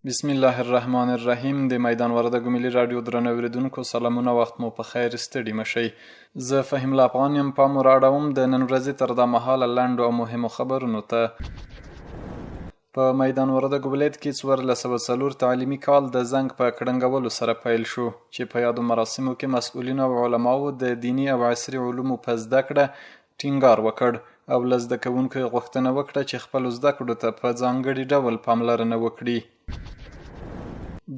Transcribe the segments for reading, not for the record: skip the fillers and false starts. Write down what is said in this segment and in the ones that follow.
بسم الله الرحمن الرحیم د میدان وردګو ملي راډیو درنو اوریدونکو سلامونه وخت مو په خیر ستړي مه شئ. زه فهیم الله افغان یم، پام مو رااړوم د نن ورځې تر دا مهاله لنډو او مهمو خبرونو ته. په میدان وردګو ولایت کې 1404 تعلیمي کال د زنګ په کړنګولو سره پیل شو، چې په یادو مراسمو کې مسؤلینو او علماوو د دیني او عصري علومو په زده کړه ټینګار وکړ او له زده کوونکو یې غوښتنه وکړه چې خپلو زده کړو ته په ځانګړي ډول پاملرنه وکړي.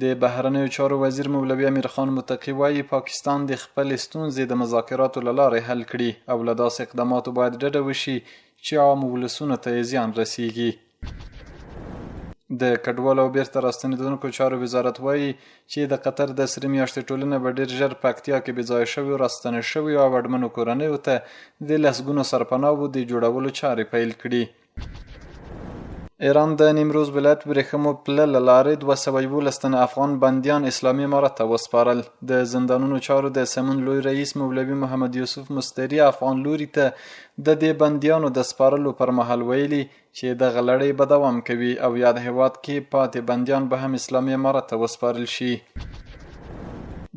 د بهرنیو چارو وزیر مولوي امیرخان متقي وايي، پاکستان دې خپلې ستونزې د مذاکراتو له لارې حل کړي او له داسې اقداماتو باید ډډه وشي چې عامو ولسونو ته یې زیان رسیږي. د کډوالو او بیرته راستنېدونکو چارو وزارت وايي چې د قطر د سرې میاشتې ټولنه به ډېر ژر پکتیا کې بېځایه شویو، راستنو شویو او اړمنو کورنیو ته د لسګونو سرپناوو د جوړولو چارې پیل کړي. ایران د نیمروز ولایت ورېښمو پله له لارې 211 تنه افغان بندیان اسلامي امارت ته وسپارل. د زندانونو چارو د سمون لوی رئیس مولوي محمد یوسف مستري افغان لوري ته د دې بندیانو د سپارلو پر مهال ویلي چې دغه لړۍ به دوام کوي او یاد هېواد کې پاتې بندیان به هم اسلامي امارت ته وسپارل شي.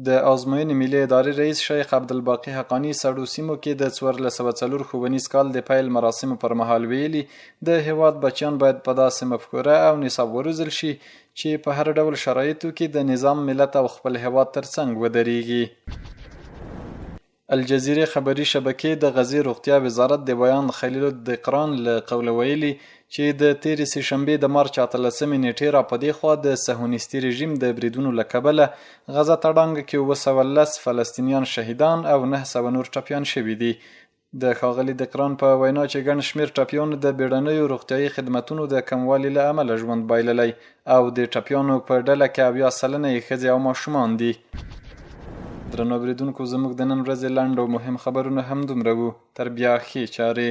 د ازموینې ملي ادارې رئیس شیخ عبدالباقي حقاني سړو سیمو کې د 1404 ښوونیز کال د پیل مراسمو پر مهال ویلي، د هېواد بچیان باید په داسې مفکوره او نصاب وروزل شي چې په هر ډول شرایطو کې د نظام، ملت او خپل هېواد ترڅنګ ودرېږي. الجزیرې خبري شبکې د غزې روغتیا وزارت د ویاند خلیل الدقران له قوله ویلي چې د تېرې سې شنبې د مارچ اتلسمې نېټې را په دې خوا د صهیونیستي رژیم د بریدونو له کبله غزه تړانګه کې 710 فلسطینیان شهیدان او 900 نور ټپیان شوي دي. د ښاغلي دقران په وینا چې ګڼ شمېر ټپیانو د بیړنیو روغتیايي خدمتونو د کموالي له امله ژوند بایللی او د ټپیانو په ډله کې 70% یې ښځې او ماشومان دي. درنو اورېدونکو زموږ د نن ورځې لنډ او مهم خبرونه همدومره وو. تر بیا ښې چارې.